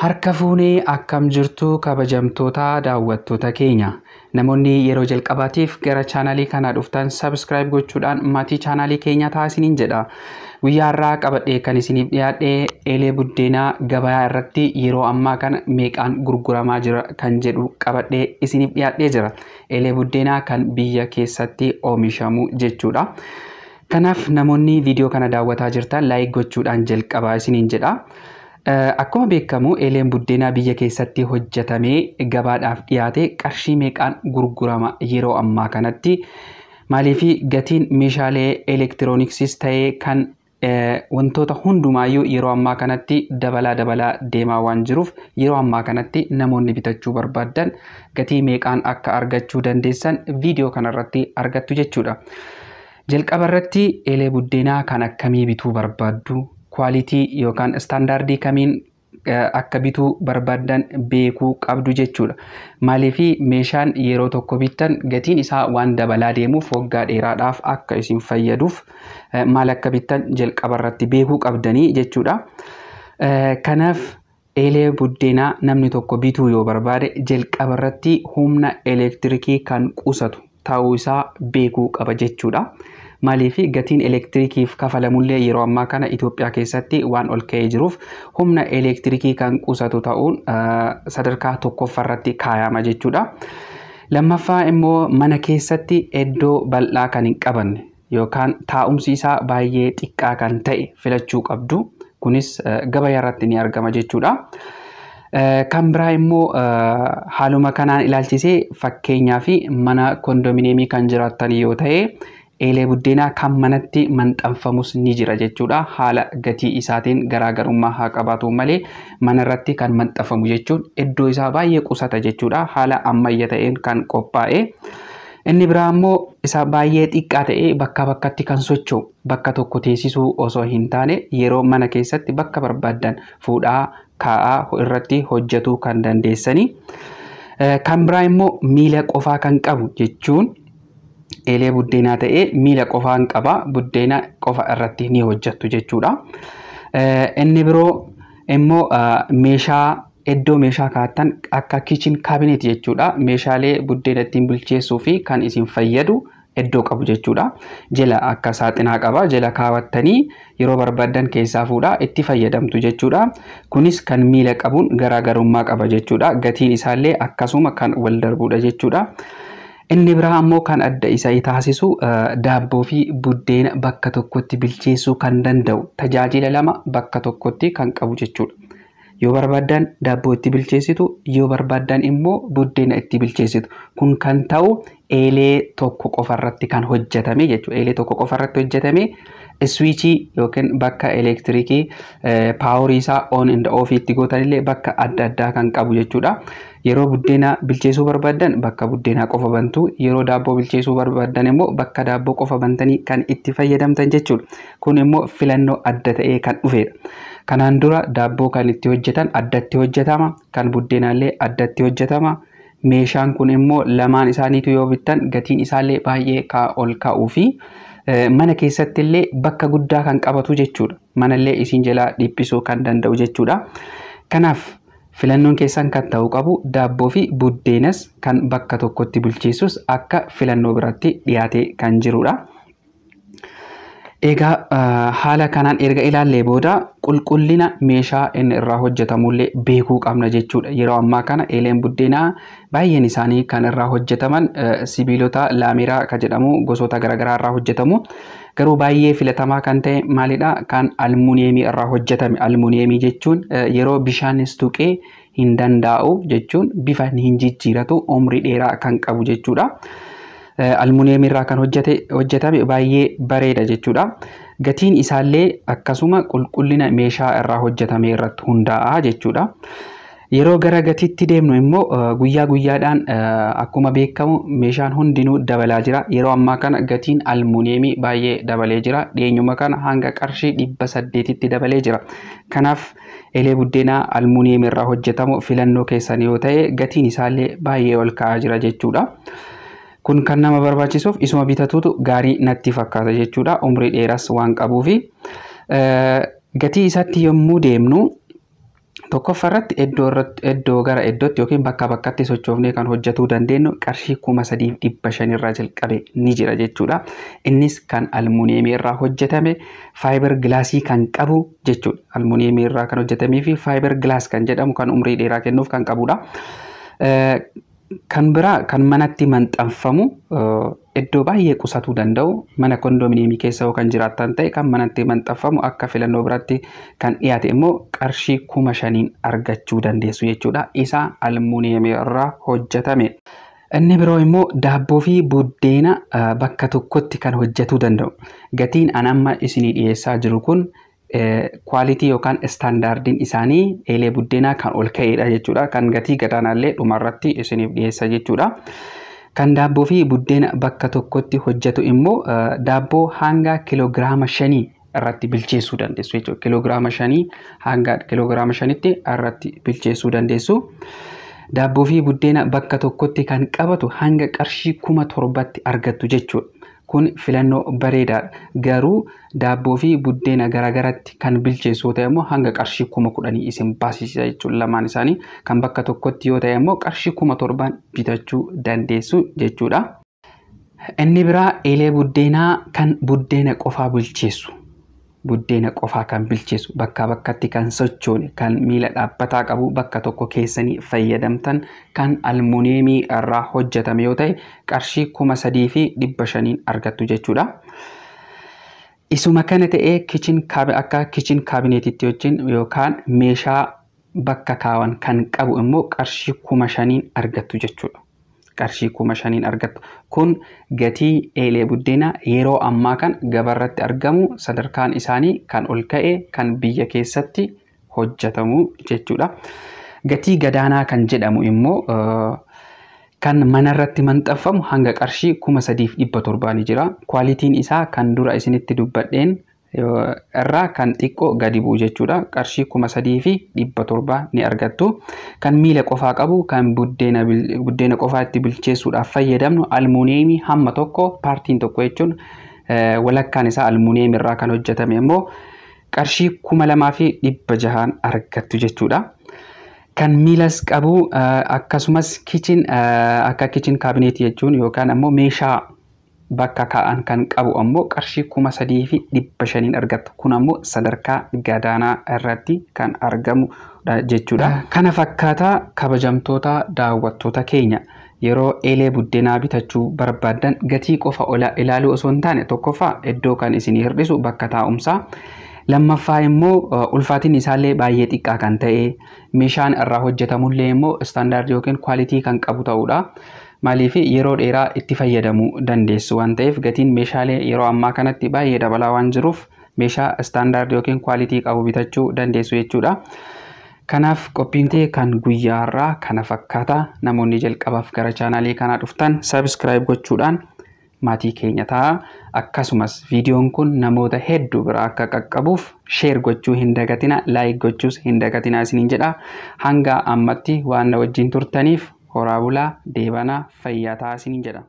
Harka fuunee akkam jirtu kabajamtoota daawwattoota keenya. Namoonni yeroo jalqabaatiif gara chaanalii kanaa dhuftan subscribe gochuudhaan maatii chaanalii keenyaa ta'aa isiniin jedha. Guyyaa har'aa qabadhee kan isiniif dhiyaadhe eelee buddeenaa gabayaa irratti yeroo ammaa kana meeqaan gurguramaa jira kan jedhu qabadhee isiniif dhiyaadhee jira. Eelee buddeenaa kan biyya keessatti oomishamu jechuudha. Kanaaf namoonni viidiyoo kana daawwataa jirtan like gochuudhaan jalqabaa isiniin jedha. Akkuma beekamu eeleen buddeenaa biyya keessatti hojjetamee gabaadhaaf dhiyaate qarshii meeqaan gurgurama yeroo ammaa kanatti? Maaliif gatiin meeshaalee elektirooniksiis ta'ee kan wantoota hundumaayyuu yeroo ammaa kanatti dabalaa dabalaa deemaa waan jiruuf yeroo ammaa kanatti namoonni bitachuu barbaadan gatii meeqaan akka argachuu dandeessan viidiyoo kanarratti argattu jechuudha. Jalqaba irratti eelee buddeenaa kan akkamii bituu barbaaddu? Quality yookaan istaandaardii kamiin akka bituu barbaaddan beekuu qabdu jechuudha. Maaliif meeshaan yeroo tokko bittan gatiin isaa waan dabalaa deemuuf waggaa dheeraadhaaf akka isin fayyaduuf maal akka bittan jalqaba irratti beekuu qabdanii jechuudha. Kanaaf eelee buddeenaa namni tokko bituu yoo barbaade jalqaba irratti humna elektirikii kan qusatu ta'uu isaa beekuu qaba jechuudha. Maaliif gatiin elektirikiif kafalamullee yeroo ammaa kana Itoophiyaa keessatti waan ol ka'ee jiruuf humna elektirikii kan qusatu ta'uun sadarkaa tokkoffaarratti kaayama jechuudha. Lammaffaa immoo mana keessatti iddoo bal'aa kan hin qabanne yookaan taa'umsi isaa baay'ee xiqqaa kan ta'e filachuu qabdu. Kunis gabayaa irratti ni argama jechuudha. Kan biraa immoo haaluma kanaan ilaalchisee fakkeenyaa fi mana kondominiyeemii kan jiraattan yoo ta'e eelee buddeenaa kan manatti maxxanfamus ni jira jechuudha. Haala gatii isaatiin garaagarummaa haa qabaatu malee manarratti kan maxxanfamu jechuun iddoo isaa baay'ee qusata jechuudha. Haala ammayya ta'een kan qophaa'e. Inni biraa immoo isa baay'ee xiqqaa ta'ee bakka bakkatti kan socho'u bakka tokko teessisuu osoo hin taane yeroo mana keessatti bakka barbaaddan fuudhaa kaa'aa irratti hojjetuu kan dandeessanii. Kan biraa immoo miila qofaa kan qabu jechuun eelee buddeenaa ta'ee miila qofaan qaba buddeena qofa irratti ni hojjettu jechuudha. Inni biroo immoo meeshaa iddoo meeshaa kaa'attan akka kitchen cabinet jechuudha. Meeshaalee buddeena ittiin bilcheessuu fi kan isin fayyadu iddoo qabu jechuudha. Jala akka saaxinaa qaba. Jala kaawwattanii yeroo barbaaddan keessaa fuudhaa itti fayyadamtu jechuudha. Kunis kan miila qabuun garaagarummaa qaba jechuudha. Gatiin isaallee akkasuma kan wal darbudha jechuudha. Inni biraa ammoo kan adda isa taasisu daabboo fi buddeena bakka tokkotti bilcheessuu kan danda'u tajaajila lama bakka tokkotti kan qabu jechuudha. Yoo barbaaddan daabboo itti bilcheessitu, yoo barbaaddan immoo buddeena itti bilcheessitu. Kun kan ta'u eelee tokko qofarratti kan hojjetame jechuudha. Eelee tokko qofarratti hojjetame iswiichii yookiin bakka elektirikii paaworii isaa on and off itti gootanillee bakka adda addaa kan qabu jechuudha. Yeroo buddeena bilcheessuu barbaaddan bakka buddeenaa qofa bantu, yeroo daabboo bilcheessuu barbaaddan immoo bakka daabboo qofa bantanii kan itti fayyadamtan jechuudha. Kun immoo filannoo adda ta'ee kan dhufedha. Kanaan dura daabboo kan itti hojjetan addatti hojjetama, kan buddeenaallee addatti hojjetama. Meeshaan kun immoo lamaan isaaniitu yoo bittan gatiin isaallee baay'ee ol ka'uu fi mana keessatti illee bakka guddaa kan qabatu jechuudha. Manallee isin jalaa dhiphisuu kan danda'u jechuudha. Kanaaf filannoon keessan kan ta'uu qabu daabboo fi buddeenas kan bakka tokkotti bilcheessus akka filannoo biratti dhiyaatee kan jirudha. Egaa haala kanaan erga ilaallee booda qulqullina meeshaa inni irraa hojjetamullee beekuu qabna jechuudha. Yeroo ammaa kana eeleen buddeenaa baay'een isaanii kan irraa hojjetaman sibiilota laameraa kan jedhamu gosoota garaagaraa irraa hojjetamu. Garuu baay'ee filatamaa kan ta'e maalidha? Kan almuuniyeemii irraa hojjetame. Almuuniyeemii jechuun yeroo bishaanis tuqee hin danda'u jechuun bifa hin jijjiiratu umrii dheeraa kan qabu jechuudha. Almuuniyeemii irraa kan hojjetame baay'ee bareeda jechuudha. Gatiin isaallee akkasuma qulqullina meeshaa irraa hojjetame irratti hundaa'a jechuudha. Yeroo gara gatiitti deemnu immoo guyyaa guyyaadhaan akkuma beekamu meeshaan hundinuu dabalaa jira. Yeroo ammaa kana gatiin almuuniyeemii baay'ee dabalee jira. Dhiyeenyuma kana hanga qarshii 800tti dabalee jira. Kanaaf eelee buddeenaa almuuniyeemii irraa hojjetamu filannoo keessan yoo ta'e gatiin isaallee baay'ee ol ka'aa jira jechuudha. Kun kan nama barbaachisuuf isuma bitatuutu gaarii natti fakkaata jechuudha. Umrii dheeraas waan qabuufi. Gatii isaatti yommuu deemnu Tokkoffaa irratti iddoo gara iddootti yookiin bakka bakkatti sochoofnee kan hojjetuu dandeenyu qarshii 3,500 irraa jalqabe ni jira jechuudha. Innis kan almuuniyeemii irraa hojjetame faayibar gilaasii kan qabu jechuudha. Almuuniyeemii irraa kan hojjetamee fi faayibar gilaas kan jedhamu kan umrii dheeraa kennuuf kan qabudha. Kan biraa kan manatti maxxanfamu iddoo baay'ee qusatuu danda'u mana kondominiyeemii keessa yoo kan jiraattan ta'e kan manatti maxxanfamu akka filannoo biraatti kan dhiyaate immoo qarshii 5,000 argachuu dandeessu jechuudha. Isa almuuniyeemii irraa hojjetame. Inni biroo immoo daabboo fi buddeena bakka tokkotti kan hojjetuu danda'u. Gatiin an amma isinii dhiyeessaa jiru kun kwaalitii yookaan istaandaardiin isaanii eelee buddeenaa kan ol ka'edha jechuudha. Kan gatii gadaanaallee dhumarratti isiniif dhiyeessa jechuudha. Kan daabboo fi buddeena bakka tokkotti hojjetu immoo daabboo hanga kiloogiraama 5 irratti bilcheessuu dandeessu jechuudha. Kiloogiraama 5 hanga kiloogiraama 5tti irratti bilcheessuu dandeessu. Daabboo fi buddeena bakka tokkotti kan qabatu hanga qarshii 7,000tti argattu jechuudha. Kun filannoo bareedaadha. Garuu daabboo fi buddeena garaagaratti kan bilcheessu yoo ta'e immoo hanga qarshii 10,000 isin baasisa jechuudha. Lamaan isaanii kan bakka tokkotti yoo ta'e immoo qarshii 7,000 bitachuu dandeessu jechuudha. Inni biraa eelee buddeenaa kan buddeena qofaa bilcheessu. Buddeena qofaa kan bilcheessu bakkaa bakkatti kan sochoone kan miila dhaabbataa qabu bakka tokko keessanii fayyadamtan kan almuuniyeemii irraa hojjetame yoo ta'e qarshii 3,500 argattu jechuudha. Isuma kana ta'ee akka kichin kaabineetitti wajjin yookaan meeshaa bakka kaawan kan qabu immoo qarshii 5,000 argattu jechuudha. Qarshii 5,000 argattu. Kun gatii eelee buddeenaa yeroo ammaa kan gabarratti argamu sadarkaan isaanii kan ol ka'e kan biyya keessatti hojjetamu jechuudha. Gatii gadaanaa kan jedhamu immoo kan manarratti maxxanfamu hanga qarshii 3,700 ni jira. Kwaalitiin isaa kan dura isinitti dubbadheen irraa kan xiqqoo gadi bu'u jechuudha. Qarshii 3,700 ni argattu. Kan miila qofaa qabu kan buddeena qofaa itti bilcheessuudhaaf fayyadamnu almuuniyeemii hamma tokko paartiin tokko jechuun walakkaan isaa almuuniyeemii irraa kan hojjetame immoo qarshii 2,600 argattu jechuudha. Kan miilas qabu akkasumas akka kichin kaabineetii jechuun yookaan ammoo meeshaa bakka kaa'an kan qabu ammoo qarshii 3,500 argattu. Kun ammoo sadarkaa gadaanaa irratti kan argamudha jechuudha. Kana fakkaataa kabajamtoota daawwattoota keenya yeroo eelee buddeenaa bitachuu barbaaddan gatii qofa ilaaluu osoo hin taane tokkoffaa iddoo kan isinii hir'isu bakka taa'umsaa. Lammaffaa immoo ulfaatinni isaallee baay'ee xiqqaa kan ta'e meeshaan irraa hojjetamullee immoo istaandaardii yookiin kwaalitii kan qabu ta'uudha. Maaliif yeroo dheeraa itti fayyadamuu dandeessu waan ta'eef gatiin meeshaalee yeroo ammaa kanatti baay'ee dabalaa waan jiruuf meeshaa istaandaardii yookiin kwaalitii qabu bitachuu dandeessu jechuudha. Kanaaf qophiin ta'e kan guyyaa har'aa kana fakkaata. Namoonni jalqabaaf gara chaanaalii kanaa dhuftan sabiskiraayib gochuudhaan maatii keenya ta'a. Akkasumas viidiyoon kun namoota hedduu bira akka qaqqabuuf sheer gochuu hin dagatina, laayik gochuus hin dagatina isiniin jedha. Hanga ammatti waan na wajjin turtaniif horaa bulaa, deebanaa, fayyaa ta'a isiniin jedha.